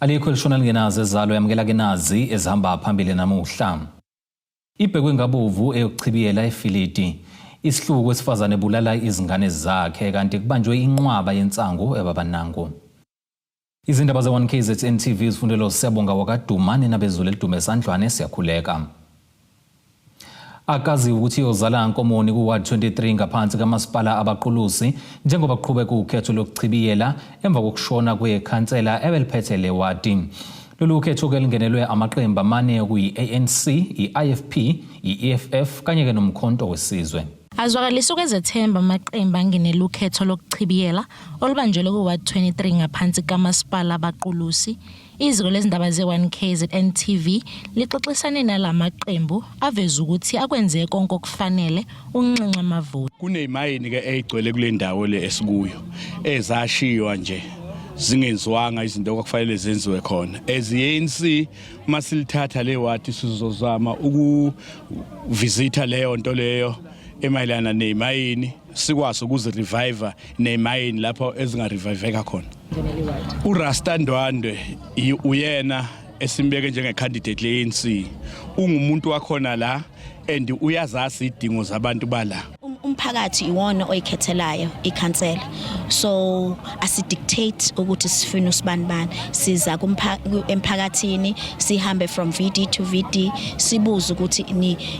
Alikho elishona lingenazo ezalo yamukela ke nazi ezihamba phambili namuhla. Ibhekwe ngabovu eyokuchibiyela efilidi. Isihluku wesifazane ebulala izingane zakhe kanti kubanjwe inqwaba yensangu ebabanangu. Izindaba ze-1 KZN TV zifundelwa uSiyabonga wakaDuma nenabezulu elidume esandlwane siyakhuleka. Akazi ukuthi iyozala nkomoni ku-Ward 23 ngaphansi kamasipala Abaqulusi njengoba kuqhubeka ukhetho lokuchibiyela emva kokushona kwekhansela ebeliphethe le wadi. Lolu khetho-ke lingenelwe amaqembu amane okuyi-ANC, i-IFP, i-EFF kanye-ke noMkhonto weSizwe. Azwakalisa ukwezethemba amaqembu angenele ukhetho lokuchibiyela olubanjelwe ku-Ward 23 ngaphansi kamasipala Abaqulusi. Iziko lezindaba ze-1 KZN TV lixoxisane nalamaqembu aveza ukuthi akwenze konke okufanele ukunxenxa amavoti. Kunezimayini ke eyigcwele kule ndawo le esikuyo ezashiywa nje zingenziwanga izinto okwakufanele zenziwe khona. As i-ANC, masilithatha le wadi, sizozama ukuvisitha leyo nto leyo emayelana nezimayini, sikwazi ukuzirevive nezimayini lapho ezingareviveka khona. URasta Ndwandwe uyena esimbeke njenge-candidate le-ANC. Ungumuntu wakhona la and uyazazi idingo zabantu bala. Umphakathi iwona oyikhethelayo ikhansela, so asidictate ukuthi sifuna usibani bani. Siza emphakathini, sihambe from VD to VD, sibuze ukuthi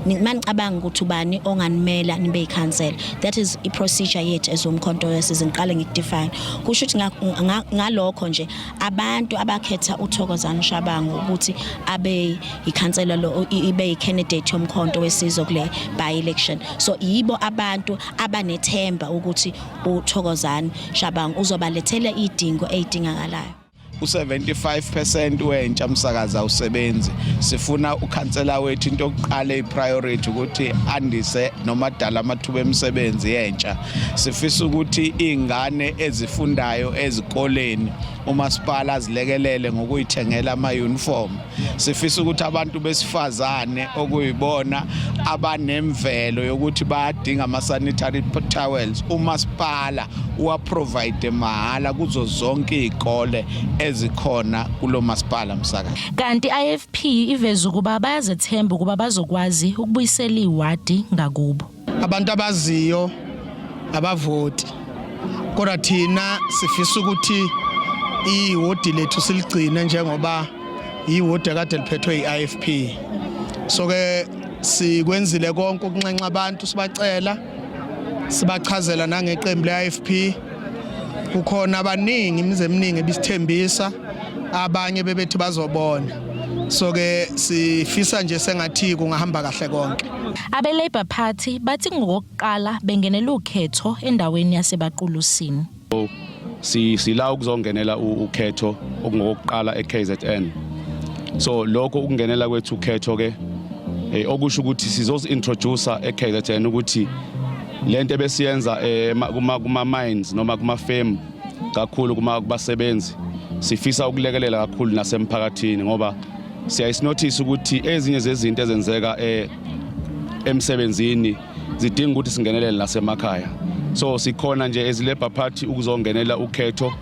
manicabanga ukuthi ubani onganimela nibe ikhansela. That is i-procedure yethu as uMkhonto weSizwe. Ngiqale ngikudefine, kusho ukuthi ngalokho nje abantu abakhetha uThokozani Shabangu ukuthi abe ikhansela lo, ibe i-candidate yoMkhonto weSizwe kule by election, so yibo abantu abanethemba ukuthi uThokozani Shabangu uzobalethela idingo eyidingakalayo. U-75% wentsha, msakaza, awusebenzi. Sifuna ukhansela wethu, into yokuqala eyi-priority ukuthi andise noma adala amathuba emisebenzi yentsha. Sifisa ukuthi iy'ngane ezifundayo ezikoleni umasipala azilekelele ngokuyithengela ama-uniform. Sifisa ukuthi abantu besifazane okuyibona abanemvelo yokuthi bayadinga ama-sanitary towels, umasipala uwaprovide mahhala kuzo zonke iy'kole ezikhona kulo masipala, msakazi. Kanti IFP iveza ukuba bayazethemba ukuba bazokwazi ukubuyisela iwadi ngakubo. Abantu abaziyo abavoti, kodwa thina sifisa ukuthi iwodi lethu siligcine njengoba iwodi akade liphethwe i-IFP. So ke sikwenzile konke ukunxenxa abantu, sibacela, sibachazela nangeqembu le-IFP. Kukhona abaningi, imizi eminingi ebisithembisa, abanye bebethi bazobona. So ke sifisa nje sengathi kungahamba kahle konke. Abe-Labour Party bathi ngokokuqala bengenela ukhetho endaweni yaseBaqulusini. Sila ukuzongenela ukhetho okungokokuqala eKZN. So lokho ukungenela kwethu ukhetho ke okusho ukuthi sizozi-introduce eKZN ukuthi lento ebesiyenza kuma mines noma kuma firm kakhulu kuma kubasebenzi, sifisa ukulekelela kakhulu nasemphakathini, ngoba siyayisinothisa ukuthi ezinye zezinto ezenzeka emsebenzini zidinga ukuthi singenelele nasemakhaya. So sikhona nje as Labour Party ukuzongenela ukhetho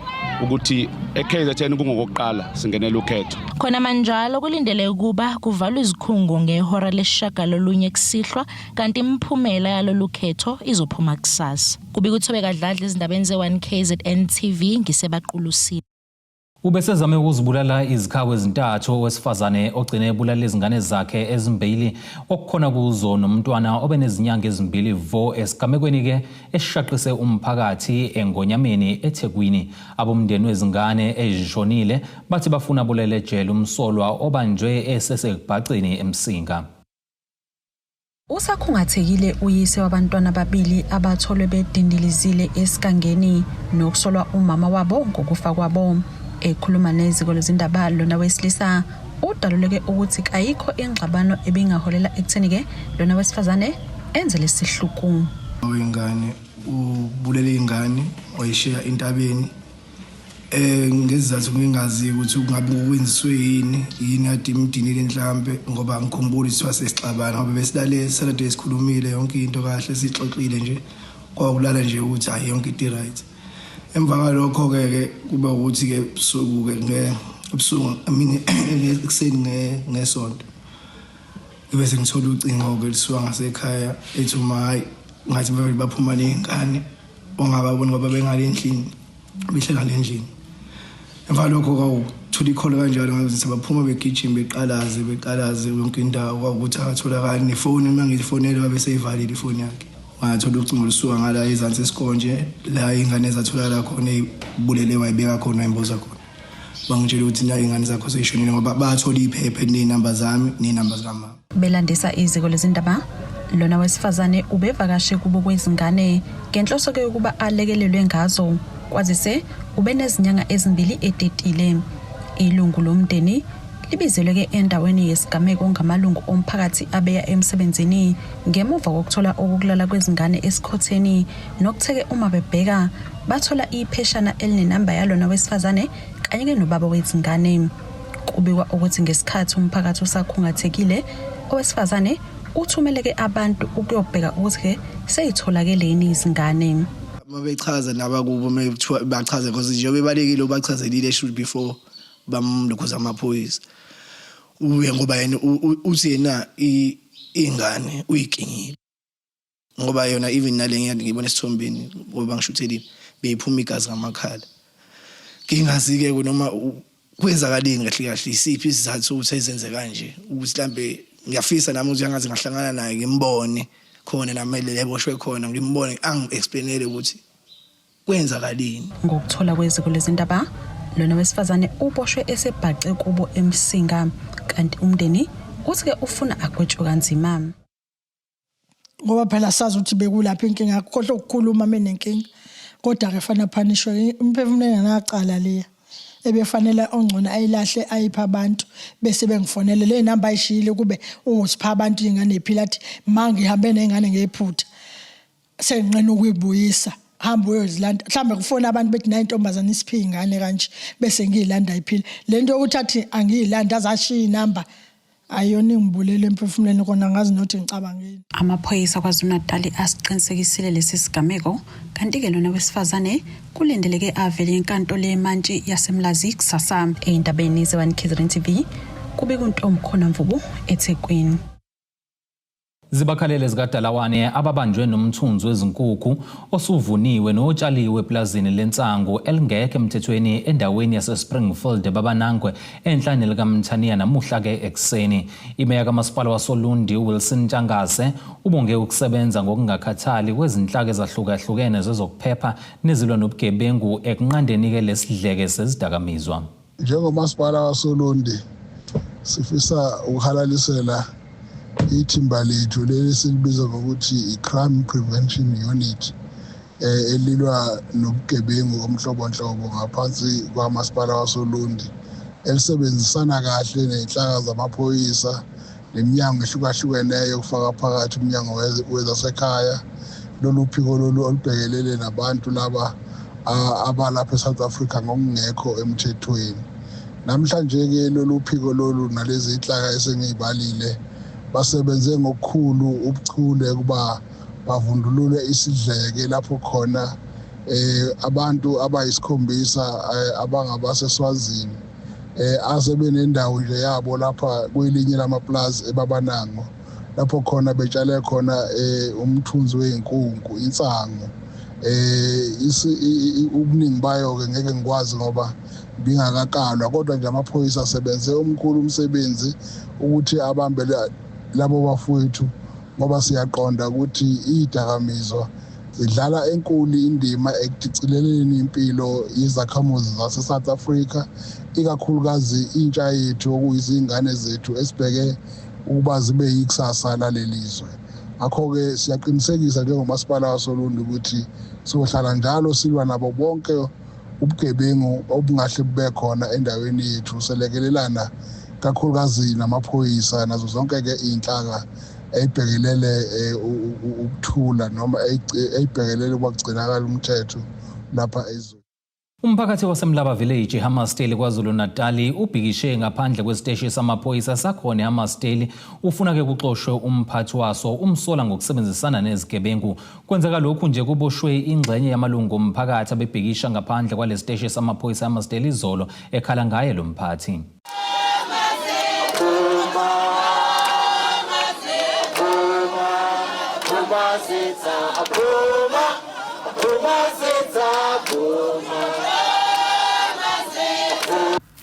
ukuthi eKZN kungokokuqala singenela ukhetho. Khona manjalo kulindele ukuba kuvalwe izikhungo ngehora lesi-9 kusihlwa, kanti imiphumela yalolu khetho izophuma kusasa. Kubika uThobeka Dladla ezindabeni ze-1 KZN TV ngiseBaqulusini. Ubesezame ukuzibulala izikhawu ezintathu owesifazane ogcine ebulala izingane zakhe ezimbili, okukhona kuzo nomntwana obenezinyanga ezimbili vo, esigamekweni-ke esishaqise umphakathi eNgonyameni eThekwini. Abomndeni wezingane ezishonile bathi bafuna bulele ejele umsolwa obanjwe esesekubhaceni eMsinga. Usakhungathekile uyise wabantwana ababili abatholwe bedindilizile esigangeni nokusolwa umama wabo ngokufa kwabo. Ekhuluma neziko lezindaba lona wesilisa udaluleke ukuthi kayikho ingxabano ebingaholela ekutheni-ke lona wesifazane enze lesihluku. Wengane ubulele ingane, wayishiya entabeni ngezizathu ngingazi ukuthi kungabe kwenziswe yini, yini kade imdinile mhlambe, ngoba ngikhumbula isithiwa sesixabana, ngoba besilale Saturday, sikhulumile yonke into kahle, sixoxile nje, kwakulala nje ukuthi hayi, yonke into right. Emva kwalokho ke kube ukuthi ke busuku ke nge Ebusuku, I mean ekuseni ngeSonto, ngibe sengithola ucingo-ke lisuka ngasekhaya ethi uma hhayi, ngathi bavele baphuma ney'ngane ongababoni ngoba bengale endlini, behlela le ndlini. Emva lokho kwawuthola ikholo kanjalo, ngabe baphuma begijima, beqalaze beqalaze yonke indawo, kwawukuthi akatholakali nefoni. Uma ngiyifonele wabe seyivalile ifoni yakhe. Ngathola ucingo lusuka ngala ezansi esikonje la iy'ngane ezatholakala khona, ey'bulele, wayibeka khona, wayimboza khona. Bangitshela ukuthi na iy'ngane zakho seyishonile ngoba bathola iphepha eliney'namba zami ney'namba zikamama. Belandisa iziko lezindaba, lona wesifazane ubevakashe kubo kwezingane ngenhloso-ke yokuba alekelelwe ngazo, kwazise ubenezinyanga ezimbili etetile. Ilungu lomndeni libizelwe-ke endaweni yesigameko ngamalungu omphakathi abeya emsebenzini ngemuva kokuthola okukulala kwezingane esikhotheni, nokutheke uma bebheka bathola ipheshana elinenamba yalona wesifazane kanye-ke nobaba wezingane. Kubikwa ukuthi ngesikhathi umphakathi usakhungathekile, owesifazane uthumeleke abantu ukuyobheka ukuthi-ke seyitholakele yini izingane. Uma bechaza nabakubo, uma kuthiwa bachaze, because njengoba ebalekile ubachazelile shoot before bamlokhuza amaphoyisa uye, ngoba yena uthi yena ingane uyikinyile, ngoba yona even nale ngiyani ngibona esithombeni, ngoba ngishuthelile, beyiphuma igazi ngamakhala. Ngingazi-ke noma kwenzakaleni kahle kahle, isiphi isizathu sokuthi ezenze kanje, ukuthi mhlambe ngiyafisa nami ukuthi angaze ngahlangana naye, ngimbone khona nami leboshwe khona, ngimbone angi-explainele ukuthi kwenzakaleni. Ngokuthola kweziko lezindaba, lona wesifazane uboshwe esebhace kubo eMsinga, kanti umndeni uthi-ke ufuna agwetshwe kanzima. Ngoba phela sazi ukuthi bekulapha inkinga, akukhohlwa ukukhuluma menenkinga, kodwa-ke fanele aphanishwe umphefumulo engenacala leya ebefanele ongcono ayilahle ayiphe abantu, bese bengifonele le namba ayishiyile, kube usipha abantu iy'ngane y'phila, athi ma ngihambe ney'ngane ngephutha, senginqena ukuyibuyisa, hamba uyozilanda. Mhlawumbe kufona abantu bethi nayi intombazane isiphe iy'ngane kanje, bese ngiyilanda iphila. Le nto yokuthi athi angiyilandi azashiya inamba ayona ingibulele emphefumulweni, kona ngazi nokuthi ngicabangeni. Amaphoyisa KwaZulu-Natali asiqinisekisile lesi sigameko, kanti-ke lona wesifazane kulindeleke avele enkantolo yemantshi yaseMlazi kusasa. Ey'ndabeni ze-1 KZN TV, kube kuntomkhona Mvubu, eThekwini. Zibakhalele zikadalawane ababanjwe nomthunzi wezinkukhu osuvuniwe notshaliwe eplazini lensangu elingekho emthethweni endaweni yaseSpringfield eBabanangwe enhla nelikaMthaniya namuhla-ke ekuseni. Imeya kamasipala wasoLundi uWilson Ntshangase ubonge ukusebenza ngokungakhathali kwezinhlaka ezahlukahlukene zezokuphepha nezilwa nobugebengu ekunqandeni-ke lesidleke sezidakamizwa. Njengomasipala wasoLundi sifisa ukuhalalisela ithimba lethu leli silibiza ngokuthi i-Crime Prevention Unit elilwa nobugebengu omhlobonhlobo ngaphansi kwamasipala wasoLundi, elisebenzisana kahle ney'nhlaka zamaphoyisa neminyango ehlukahlukeneyo, kufaka phakathi umnyango wezasekhaya. Lolu phiko lolu olubhekelele nabantu laba abalapha eSouth Africa ngokungekho emthethweni. Namhlanje-ke lolu phiko lolu nalezi inhlaka esengiyibalile basebenze ngokukhulu ubuchule kuba bavundulule isidleke lapho khona abantu abayisikhombisa abangabaseswazini asebenendawo nje yabo lapha kwelinye lamaplazi eBabanango, lapho khona betshale khona umthunzi wey'nkunku, insangu. Ubuningi bayo-ke ngeke ngikwazi ngoba bingakakalwa, kodwa nje amaphoyisa asebenze omkhulu umsebenzi ukuthi abambe labo bafowethu, ngoba siyaqonda ukuthi iy'dakamizwa zidlala enkulu indima ekudicileleni impilo yezakhamuzi zase-South Africa, ikakhulukazi intsha yethu, okuyizingane zethu esibheke ukuba zibe yikusasa laleli zwe. Ngakho-ke siyaqinisekisa njengomasipala wasoLundi ukuthi siyohlala njalo silwa nabo bonke ubugebengu obungahle bube khona endaweni yethu, selekelelana kakhulukazi namaphoyisa nazo zonke-ke iy'nhlaka eyibhekelele ukuthula noma eyibhekelele ukuba kugcinakala umthetho lapha ezweni. Umphakathi waseMlaba Village eHammarsdale KwaZulu-Natali ubhikishe ngaphandle kwesiteshi samaphoyisa sakhona eHammarsdale ufuna ke kuxoshwe umphathi waso umsola ngokusebenzisana nezigebengu. Kwenzeka lokhu nje kuboshwe ingxenye yamalungu omphakathi abebhikisha ngaphandle kwalesiteshi samaphoyisa eHammarsdale izolo ekhala ngaye lo mphathi.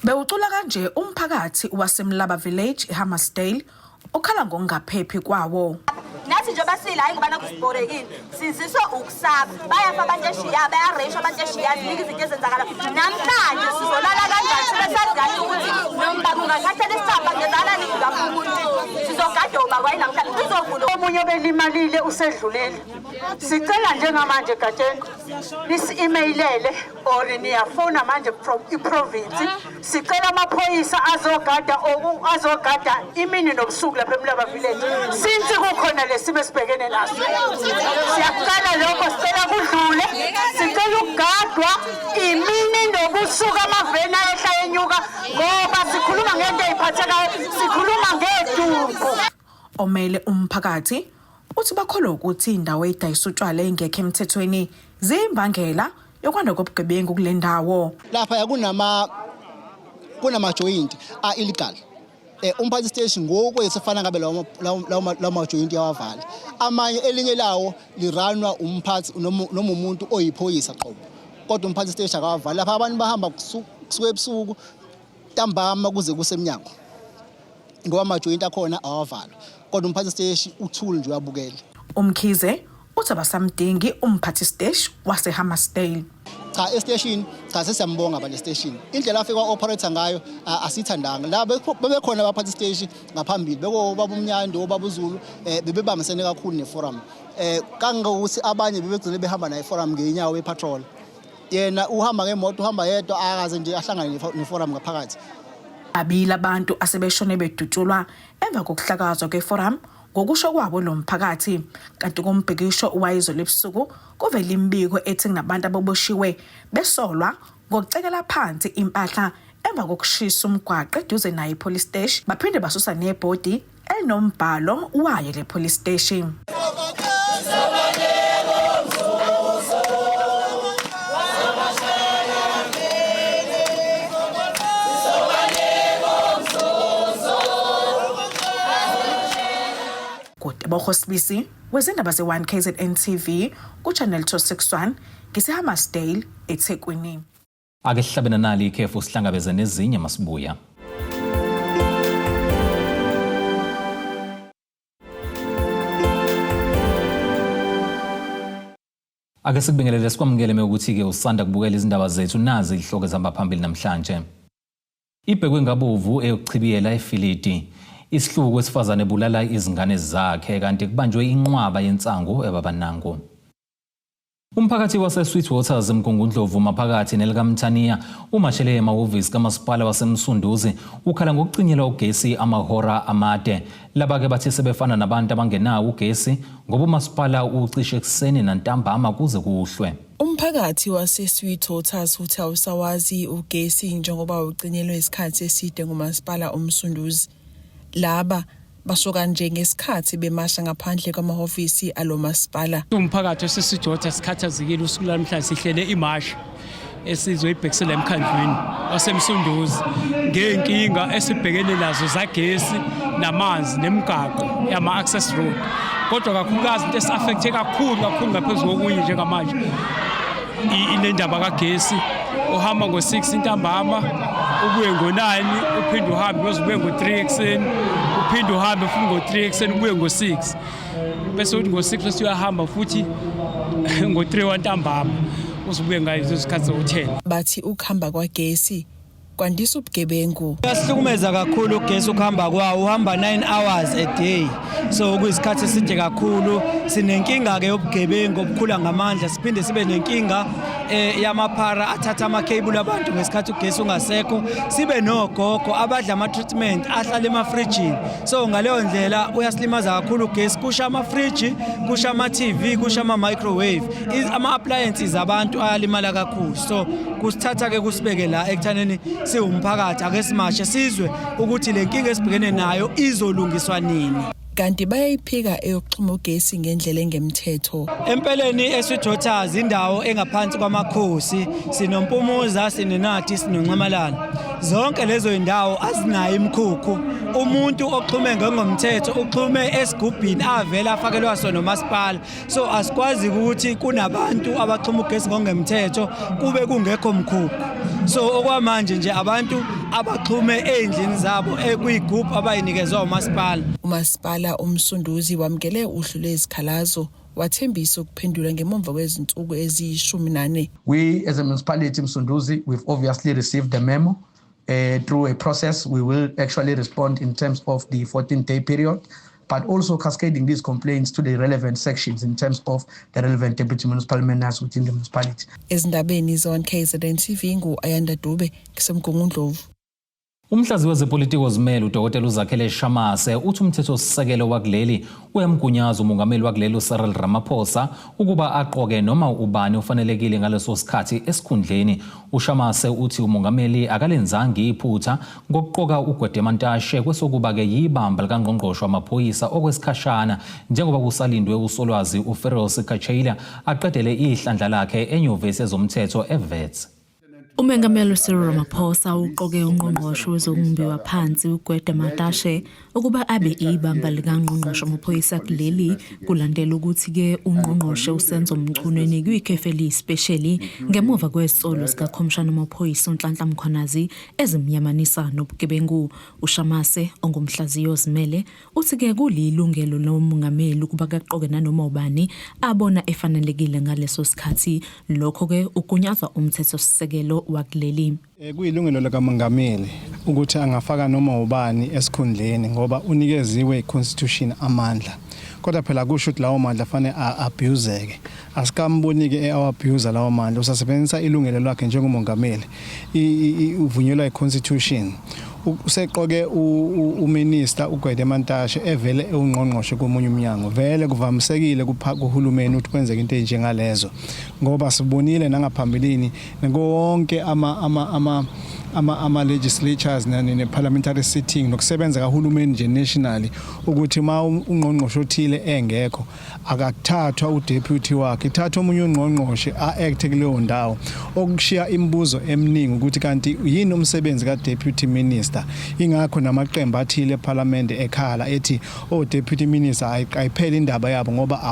Bewucula kanje umphakathi waseMlaba Village eHammarsdale okhala ngokungaphephi kwawo. Nathi njengoba sila hayi ngoba nakhu sibhorekile siziswa ukusaba bayafa abantu eshiya bayareyishwa abantu eshiya ziningi izinto ezenzakala namhlanje sizolala kanjani sibe sazi kahle ukuthi noma kungathathela isicabha ngenzakalani ngafa umuntu sizogada ubakwayi namhlanje sizovula omunye obelimalile usedlulile sicela njengamanje gatsheni nisi-emailele or niyafona manje from iprovinsi sicela amaphoyisa azogada azogada imini nobusuku lapha eMlaba Village since kukhona lesimo esibhekene naso siyacela lokho sicela kudlule sicela ukugadwa imini nobusuku amaveni ayehla enyuka ngoba sikhuluma ngento eyiphathekayo sikhuluma ngedumbu Omele umphakathi uthi bakholwa ukuthi indawo edayisa utshwala engekho emthethweni ziyimbangela yokwanda kobugebengu kule ndawo. Lapha kunama kunamajoyinti a-illegal eh umphathi siteshi ngokwethu efana ngabe lawo lawo majoyinti yawavala amanye elinye lawo liranwa umphathi noma umuntu oyiphoyisa qobo kodwa umphathi siteshi akawavali lapha abantu bahamba kusuka ebusuku ntambama kuze kusemnyango ngoba amajoyinti akhona awavalwa kodwa umphathi siteshi uthule nje uyabukela. UMkhize uthi abasamdingi umphathi siteshi waseHammarsdale. Cha esiteshini cha sesiyambonga abantu esiteshini indlela afika operator ngayo asithandanga la bebekhona abaphathi siteshi ngaphambili beko baba uMnyando obaba uZulu eh, bebebambisene kakhulu neforum eh kangangokuthi abanye bebegcine behamba naye forum ngeenyawo bepatrol yena uhamba ngemoto uhamba yedwa akaze nje ahlangane neforum ngaphakathi. Babili abantu asebeshone bedutshulwa emva kokuhlakazwa kweforum ngokusho kwabo lo mphakathi kanti kumbhikisho wayizolo ebusuku kuvele imibiko ethi kunabantu ababoshiwe besolwa ngokucekela phansi impahla emva kokushisa umgwaqo eduze nayo ipolice steshi baphinde basusa nebhodi elinombhalo wayo le police station. Kutebogo Sibisi wezindaba ze-1 KZN TV ku-Channel 261 ngiseHammarsdale eThekwini. Ake sihlabe nanali ikhefu sihlangabeze nezinye masibuya. Ake sikubingelele sikwamukele mewukuthi-ke usanda kubukela izindaba zethu nazi izihloko ezihamba phambili namhlanje. Ibhekwe ngabovu eyokuchibiyela efilidi. Isihluku wesifazane ebulala izingane zakhe kanti kubanjwe inqwaba yensangu eBabanango. Umphakathi wase-Sweetwaters eMgungundlovu maphakathi nelikaMthaniya umashele emahhovisi kamasipala waseMsunduzi ukhala ngokucinyelwa ugesi amahora amade. Laba-ke bathi sebefana nabantu abangenawo ugesi ngoba umasipala uwucishe ekuseni nantambama kuze kuhlwe. Umphakathi wase-Sweetwaters uthi awusawazi ugesi njengoba ucinyelwe isikhathi eside ngumasipala uMsunduzi. Laba Basho kanje ngesikhathi bemasha ngaphandle kwamahhovisi alo masipala. Umphakathi osesijotha sikhathazekile usuku lwanamhlanje sihlele imashi esizoyibhekisela emkhandlwini waseMsunduzi ngey'nkinga esibhekene nazo zagesi namanzi nemigaqo yama-access road kodwa kakhulukazi into esi-affekthe kakhulu kakhulu ngaphezu kokunye njengamanje ile ndaba kagesi uhamba ngo-6 ntambama ubuye ngo-9 uphinde uhambe uyoze ubuye ngo-3 ekuseni uphinde uhambe futhi ngo-3 ekuseni ubuye ngo-6 bese uthi ngo-6 bese uyahamba futhi ngo-3 wantambama uze ubuye ngayo lezo zikhathi zoku-10 Bathi ukuhamba kwagesi. kwandisa ubugebengu. Uyasihlukumeza kakhulu ugesi ukuhamba kwawo, uhamba 9 hours a day. So kuyisikhathi eside kakhulu. Sinenkinga ke yobugebengu obukhula ngamandla, siphinde sibe nenkinga eh yamaphara athatha amakheyibuli abantu ngesikhathi ugesi ungasekho, sibe nogogo abadla ama-treatment ahlala emafrijini. So ngaleyo ndlela uyasilimaza kakhulu ugesi, kusha amafriji, kusha ama-TV, kusha ama-microwave, ama-appliances abantu ayalimala kakhulu. So kusithatha ke kusibeke la ekuthaneni siwumphakathi ake simashe sizwe ukuthi le nkinga esibhekene nayo izolungiswa nini. Kanti bayayiphika eyokuxhuma ugesi ngendlela engemthetho. Empeleni eSweet Waters indawo engaphansi kwamakhosi, sinoMpumuza, sinoNathi, sinoNxamalala. Zonke lezo indawo azinayo imikhukhu. Umuntu oxhume ngengomthetho uxhume esigubhini avele afakelwa sona umasipala. So asikwazi ukuthi kunabantu abaxhuma ugesi ngongemthetho kube kungekho mkhukhu. So okwamanje nje abantu abaxhume ey'ndlini zabo ekwigubhu abayinikezwa umasipala. Umasipala uMsunduzi wamukele uhlu lwezikhalazo wathembisa ukuphendula ngemuva kwezinsuku eziyi-14. We as a municipality Msunduzi, we've obviously received the memo. Through a process, we will actually respond in terms of the 14-day period, but also cascading these complaints to the relevant sections in terms of the relevant deputy municipal managers within the municipality. Ezindabeni ze-1 KZN TV ngu-Ayanda Dube ngiseMgungundlovu. Umhlazi wezepolitiki ozimele uDokotela uZakhele Shamase uthi umthethosisekelo wakuleli uyamgunyaza umongameli wakuleli uCyril Ramaphosa ukuba aqoke noma ubani ofanelekile ngaleso sikhathi esikhundleni. UShamase uthi umongameli akalenzanga iphutha ngokuqoka uGwede Mantashe kwesokuba-ke yibamba likangqongqoshe wamaphoyisa okwesikhashana njengoba kusalindwe uSolwazi uFiroz Cachalia aqedele ihlandla lakhe enyuvesi yezomthetho eWits. Umengameli Cyril Ramaphosa uqoke ungqongqoshe wezokumbiwa phansi uGwede Mantashe ukuba abe ibamba likangqongqoshe wamaphoyisa kuleli, kulandela ukuthi-ke ungqongqoshe uSenzo Mchunu enikwe ikhefu eliyisipesheli ngemuva kwesolo sikakhomishana wamaphoyisa uNhlanhla Mkhwanazi ezimyamanisa nobugebengu. UShamase ongumhlaziyi ozimele uthi-ke kulilungelo lomongameli ukuba kaqoke nanoma ubani abona efanelekile ngaleso sikhathi. Lokho-ke ugunyazwa umthethosisekelo wakuleli. Kuyilungelo likamongameli ukuthi angafaka noma ubani esikhundleni ngoba unikeziwe i-constitution amandla, kodwa phela kusho ukuthi lawo mandla fanele a-abuseke. Asikamboni-ke e-abuse lawo mandla, usasebenzisa ilungelo lakhe njengomongameli, uvunyelwa i-constitution. Useqoke uminister uGwede Mantashe evele ewungqongqoshe komunye umnyango. Vele kuvamisekile kuhulumeni ukuthi kwenzeke into enjengalezo, ngoba sibonile nangaphambilini wonke ama legislatures ne parliamentary sitting nokusebenza kahulumeni nje nationally, ukuthi uma ungqongqoshe othile engekho akathathwa udeputy wakhe, ithatha omunye ungqongqoshe a-act kuleyo ndawo, okushiya imibuzo eminingi ukuthi kanti yini umsebenzi ka-deputy minister. Ingakho namaqembu athile eParliament ekhala ethi o deputy minister ayiphele indaba yabo ngoba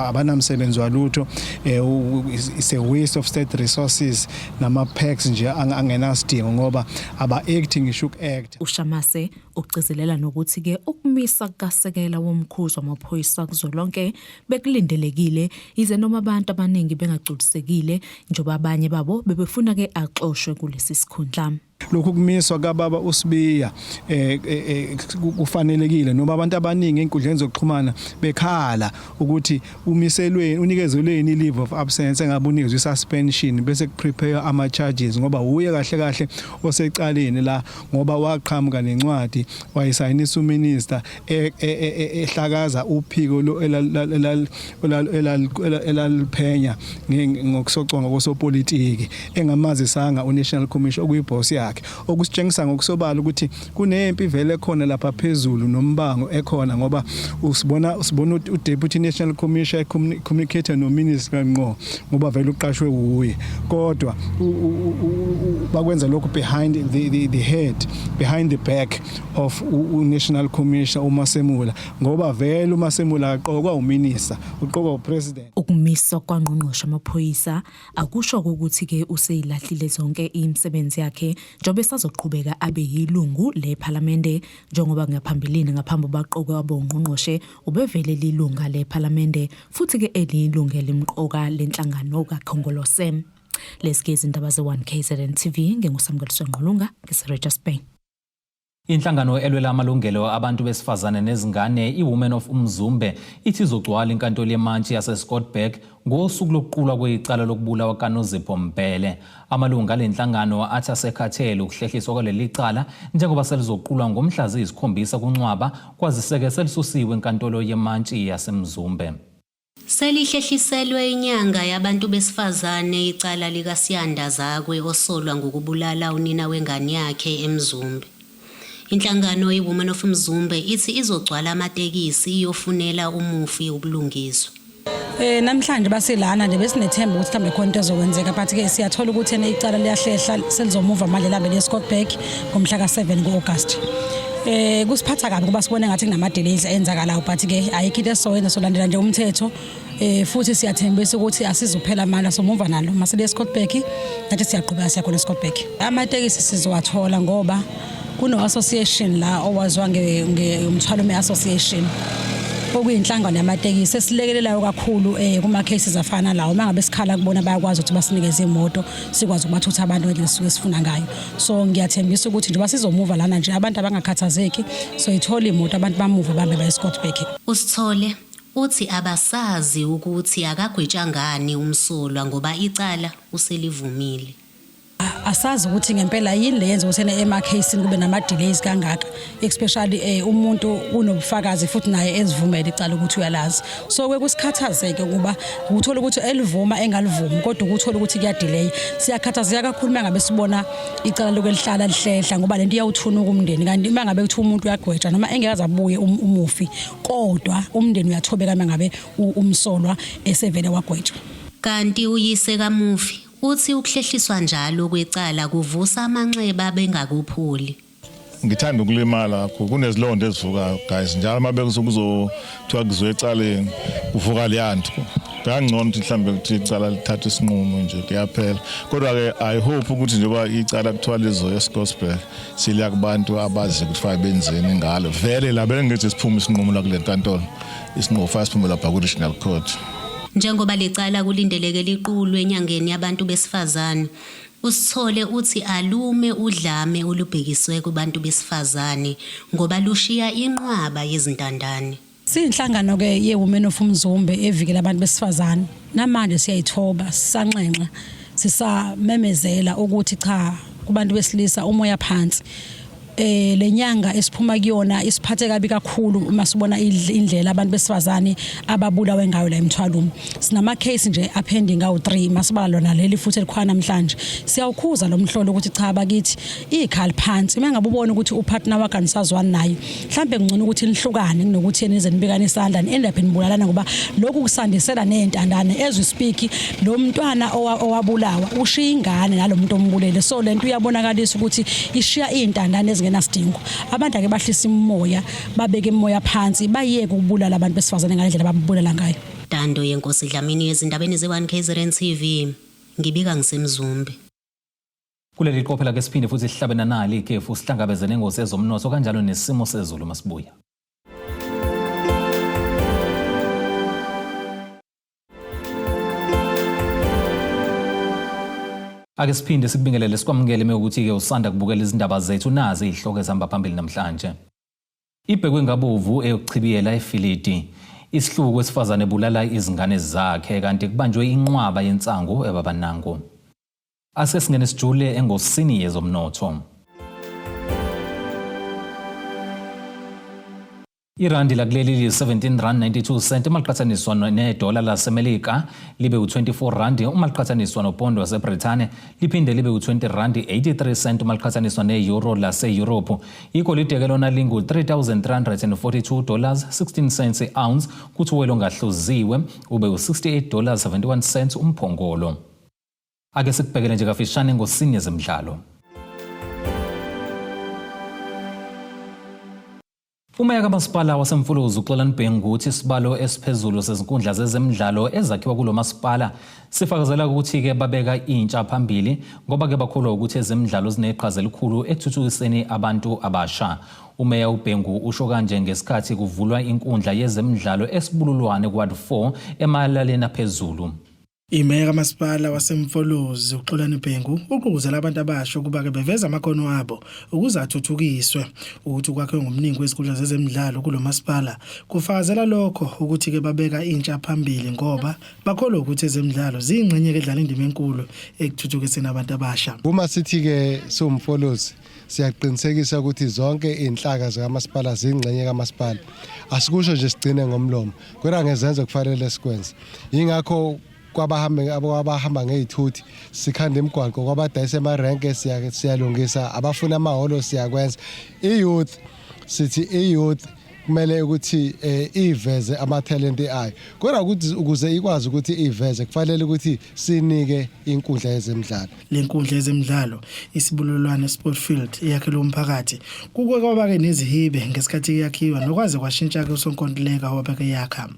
abanamsebenzi walutho, it's a waste of state resources nama-perks nje angenasidingo ngoba aba-act ngisho uku-act. UShamase ugcizelela nokuthi-ke ukumisa kukasekela womkhuzi wamaphoyisa kuzwelonke bekulindelekile, yize noma abantu abaningi bengagculisekile njengoba abanye babo bebefuna-ke axoshwe kulesi sikhundla. Lokhu kumiswa kababa uSibiya kufanelekile, noma abantu abaningi enkundleni zokuxhumana bekhala ukuthi umiselweni, unikezelweni leave of absence, engabe unikezwe suspension bese kuprepare ama charges, ngoba uye kahle kahle osecaleni la, ngoba waqhamuka nencwadi wayisayinisa uminister ehlakaza uphiko lo elaliphenya ngokusocongwa kosopolitiki, engamazisanga uNational Commission okuyiboss yakhe, okusitshengisa ngokusobala ukuthi kunempi vele khona lapha phezulu nombango ekhona, ngoba usibona uDeputy National Commissioner communicate no minister ngqo, ngoba vele uqashwe uye, kodwa bakwenza lokhu behind the head, behind the back of u-National Commissioner uMasemula, ngoba vele uMasemula aqokwa uminister, uqokwa upresident. Ukumiswa kwangqongqoshe amaphoyisa akusho ukuthi-ke useyilahlile zonke imisebenzi yakhe, njengoba esazoqhubeka abe yilungu lephalamende, njengoba ngaphambilini ngaphambi baqokwe wabongqongqoshe ubevele lilunga lephalamende futhi-ke eliyilungu elimqoka lenhlangano kaKhongolose. Lezi ke izindaba ze-1 KZN TV nginguSamkeliswe Ngqulunga ngiseRichards Bay. Inhlangano elwela amalungelo abantu besifazane nezingane i-Women of Umzumbe ithi izogcwala inkantolo yemantshi yaseScottburgh ngosuku lokuqulwa kwecala lokubulawa kaNozipho Mbhele. Amalungu ale nhlangano athi asekhathele ukuhlehliswa kwaleli cala njengoba selizoqulwa ngomhla ziyisikhombisa kuNcwaba kwaziseke selisusiwe enkantolo yemantshi yaseMzumbe. Selihlehliselwe inyanga yabantu besifazane icala likaSiyanda Zakwe osolwa ngokubulala unina wengane yakhe eMzumbe. Inhlangano iWomen of Mzumbe ithi izogcwala amatekisi iyofunela umufi ubulungiswa. Eh namhlanje basilana nje besinethemba ukuthi mhlawumbe khona into ezokwenzeka but ke siyathola ukuthi ene icala liyahlehla selizomuva manje lambe le Scottburgh ngomhla ka7 kuAugust. Eh kusiphatha kabi kuba sibone ngathi kunama delays enzakalayo but ke ayikho into esizoyenza solandela nje umthetho eh futhi siyathembisa ukuthi asizuphela amandla somuva nalo masele eScottburgh nathi siyaqhubeka siyakhona eScottburgh. Amatekisi sizowathola ngoba kuno-association la owaziwa nge-Mthwalume Association okuyinhlangano yamatekisi esilekelelayo kakhulu um kuma-cases afana lawo uma ngabe sikhala kubona bayakwazi ukuthi basinikeze imoto sikwazi ukubathutha abantu ngendlela esisuke sifuna ngayo so ngiyathembisa ukuthi njengoba sizomuva lana nje abantu abangakhathazeki soyithola imoto abantu bamuve bahambe baye eScottburgh. USithole uthi abasazi ukuthi akagwetshwa ngani umsolwa ngoba icala uselivumile. Asazi ukuthi ngempela yini le yenza ukuthi ena emakheyisini kube nama-delays kangaka especially eh, umuntu unobufakazi futhi naye ezivumela icala ukuthi uyalazi so ke kusikhathazeke ukuba uthola ukuthi elivuma engalivumi kodwa ukuthola ukuthi kuyadelay siyakhathazeka kakhulu uma ngabe sibona icala lokwelihlala lihlehla ngoba lento iyawuthunuka umndeni kanti uma ngabe kuthiwa umuntu uyagwetshwa noma engeke abuye um, umufi kodwa umndeni uyathobeka uma ngabe umsolwa esevele wagwetshwa. Kanti uyise kamufi Uthi ukuhlehliswa njalo kwecala kuvusa amanxeba bengakupholi. Ngithanda ukulimala kakhulu kunezilonda ezivukayo guys njalo uma bekuzokuzothiwa kuziwe ecaleni kuvuka leyanto kangcono ukuthi mhlawumbe kuthi icala lithathe isinqumo nje kuyaphela kodwa-ke i hope ukuthi njengoba icala kuthiwa lizoya esigospel siliya kubantu abazi ukuthi fanele benzeni ngalo vele la bengethi siphume isinqumo la kule nkantolo isinqumo fanele siphume lapha ku-regional court Njengoba lecala kulindeleke liqulwe enyangeni yabantu besifazane, uSithole uthi alume udlame olubhekiswe kubantu besifazane ngoba lushiya inqwaba yezintandane. Siyinhlangano ke ye-Women of Umzumbe evikela abantu besifazane. Namanje siyayithoba, sisanxenxa, sisamemezela ukuthi cha kubantu besilisa umoya phansi. Eh lenyanga esiphuma kuyona isiphathe kabi kakhulu uma sibona indlela abantu besifazane ababulawe ngayo la eMthwalume. Sinama case nje apending awu3 masibala lona leli futhi elikhona namhlanje. Siyawukhuza lo mhlolo ukuthi cha bakithi ikhali phansi uma ngabe ubona ukuthi upartner wakho anisazwani naye mhlambe kungcono ukuthi nihlukane kunokuthi nize nibekane isandla ni end up nibulalana ngoba lokhu kusandisela nezintandane as we speak lo mntwana owabulawa ushiya ingane nalomuntu ombulele so lento uyabonakalisa ukuthi ishiya izintandane ezingenasidingo abantu ake bahlisa imimoya babeke imimoya phansi bayeke ukubulala abantu besifazane ngalendlela ababulala ngayo Ntando yenkosi Dlamini ezindabeni ze-1 KZN TV ngibika ngisemzumbe. Kuleli qophela ke siphinde futhi sihlabe nanali ikhefu sihlangabeze nengozi ezomnotho kanjalo nesimo sezulu masibuya. Ake siphinde sikubingelele sikwamukele mewukuthi-ke usanda kubukela izindaba zethu nazi izihloko ezihamba phambili namhlanje. Ibhekwe ngabovu eyokuchibiyela efilidi. Isihluku wesifazane ebulala izingane zakhe kanti kubanjwe inqwaba yensangu eBabanango. Ase singene sijule engosini yezomnotho. Irandi lakuleli li-17 rand 92 cent uma liqhathaniswa nedola laseMelika libe u-24 rand uma liqhathaniswa nopondo waseBrithani liphinde libe u-20 rand 83 cent uma liqhathaniswa ne-euro lase-Europe. Igolide ke lona lingu-3342 dollars 16 cents i-ounce kuthi uwelo ongahluziwe ube u-68 dollars 71 cents umphongolo. Ake sikubhekele nje kafishane ngosini yezemidlalo. Umeya kamasipala waseMfolozi uXolani Bhengu uthi isibalo esiphezulu sezinkundla zezemidlalo ezakhiwa kulo masipala sifakazela ukuthi-ke babeka intsha phambili ngoba-ke bakholwa ukuthi ezemidlalo zineqhaza elikhulu ekuthuthukiseni abantu abasha. Umeya uBhengu usho kanje ngesikhathi kuvulwa inkundla yezemidlalo esibululwane kuWard 4 emalaleni aphezulu. Imeya kaMasipala waseMfolozi uXolani Bhengu ugqugquzela abantu abasha ukuba-ke beveze amakhono abo ukuze athuthukiswe. Uthi ukwakhiwe ngobuningi kwezinkundla zezemidlalo kulo masipala kufakazela lokho ukuthi-ke babeka intsha phambili ngoba bakholwa ukuthi ezemidlalo ziyingxenye-ke edlala indima enkulu ekuthuthukiseni abantu abasha. Uma sithi-ke siwuMfolozi siyaqinisekisa ukuthi zonke iy'nhlaka zikamasipala ziyingxenye kamasipala. Asikusho nje sigcine ngomlomo kodwa ngezenzo kufanele sikwenze. Yingakho kwabahamba abahamba ngey'thuthi sikhanda imigwaqo, kwabadayisa emarenke siyalungisa, abafuna amahholo siyakwenza. I-youth sithi i-youth kumele ukuthi eh, iveze amathalente ayo kodwa ukuthi ukuze ikwazi ukuthi iveze kufanele ukuthi sinike inkundla yezemidlalo. Le nkundla yezemidlalo iSibulelwane Sport Field eyakhelwe umphakathi kuke kwaba-ke nezihibe ngesikhathi yakhiwa nokwaze kwashintsha-ke usonkontileka owabeke yakha.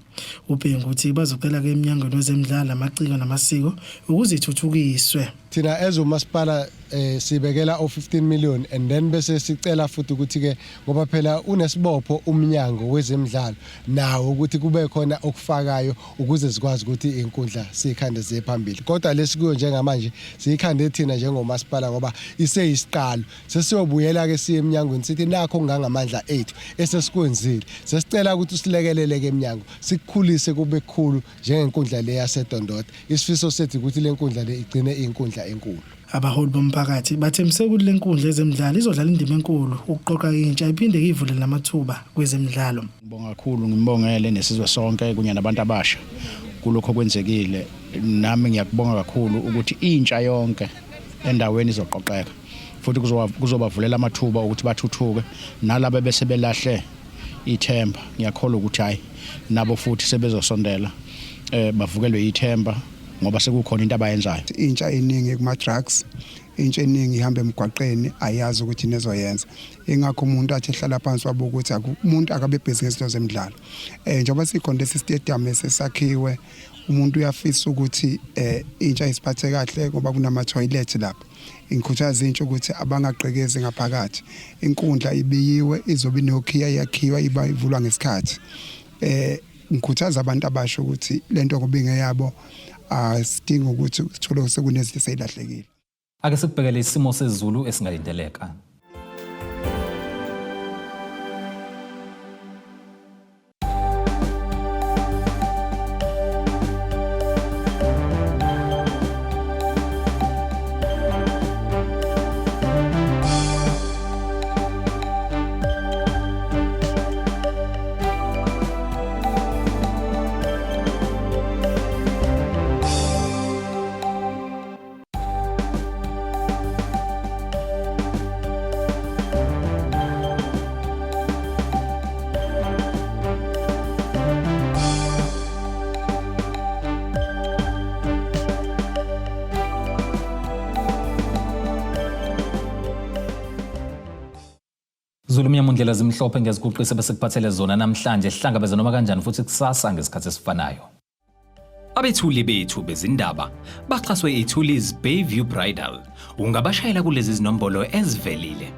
UBhengu uthi bazocela-ke emnyangweni wezemidlalo, amaciko namasiko ukuze ithuthukiswe. Thina as umasipala eh sibekela o 15 million and then bese sicela futhi ukuthi ke ngoba phela unesibopho umnyango wezemidlalo nawo ukuthi kube khona okufakayo ukuze sikwazi ukuthi inkundla siyikhande ziye phambili kodwa lesikuyo njengamanje siyikhande thina njengomasipala ngoba iseyisiqalo sesiyobuyela ke siye emnyangweni sithi nakho kungangamandla ethu esesikwenzile sesicela ukuthi usilekelele ke emnyango sikukhulise kube kukhulu njengenkundla le yaseDondota isifiso sethu ukuthi le nkundla le igcine iyinkundla enkulu. Abaholi bomphakathi bathembise ukuthi le nkundla yezemidlalo izodlala indima enkulu ukuqoqa intsha iphinde iyivulele namathuba kwezemidlalo. Ngibonga kakhulu ngimbongele nesizwe sonke kunye nabantu abasha kulokho okwenzekile. Nami ngiyakubonga kakhulu ukuthi intsha yonke endaweni izoqoqeka futhi kuzobavulela amathuba okuthi bathuthuke nalaba bese belahle ithemba ngiyakholwa ukuthi hayi nabo futhi sebezosondela eh bavukelwe ithemba ngoba sekukhona into abayenzayo. Intsha eningi kuma drugs, intsha eningi ihamba emgwaqeni ayazi ukuthi nezoyenza. Ingakho umuntu athi ehlala phansi wabuka ukuthi umuntu akabe busy ngezinto zemidlalo. Eh njengoba sikhona lesi stadium esesakhiwe umuntu uyafisa ukuthi eh intsha isiphathe kahle ngoba kunama toilet lapha. Ngikhuthaza intsha ukuthi abangagqekezi ngaphakathi. Inkundla ibiyiwe izobe inokhiya yakhiwa iba ivulwa ngesikhathi. Eh ngikhuthaza abantu abasha ukuthi lento ngoba ingeyabo asidingi ukuthi sithole sekunezinto eseyilahlekile. Ake sikubhekele isimo sezulu esingalindeleka. Zulu mnyama undlela zimhlophe ngiyaziguqisa bese kuphathele zona namhlanje hlangabeza noma kanjani futhi kusasa ngesikhathi esifanayo. Abethuli bethu bezindaba baxhaswe iThuli's Bayview Bridal. Ungabashayela kulezi zinombolo ezivelile.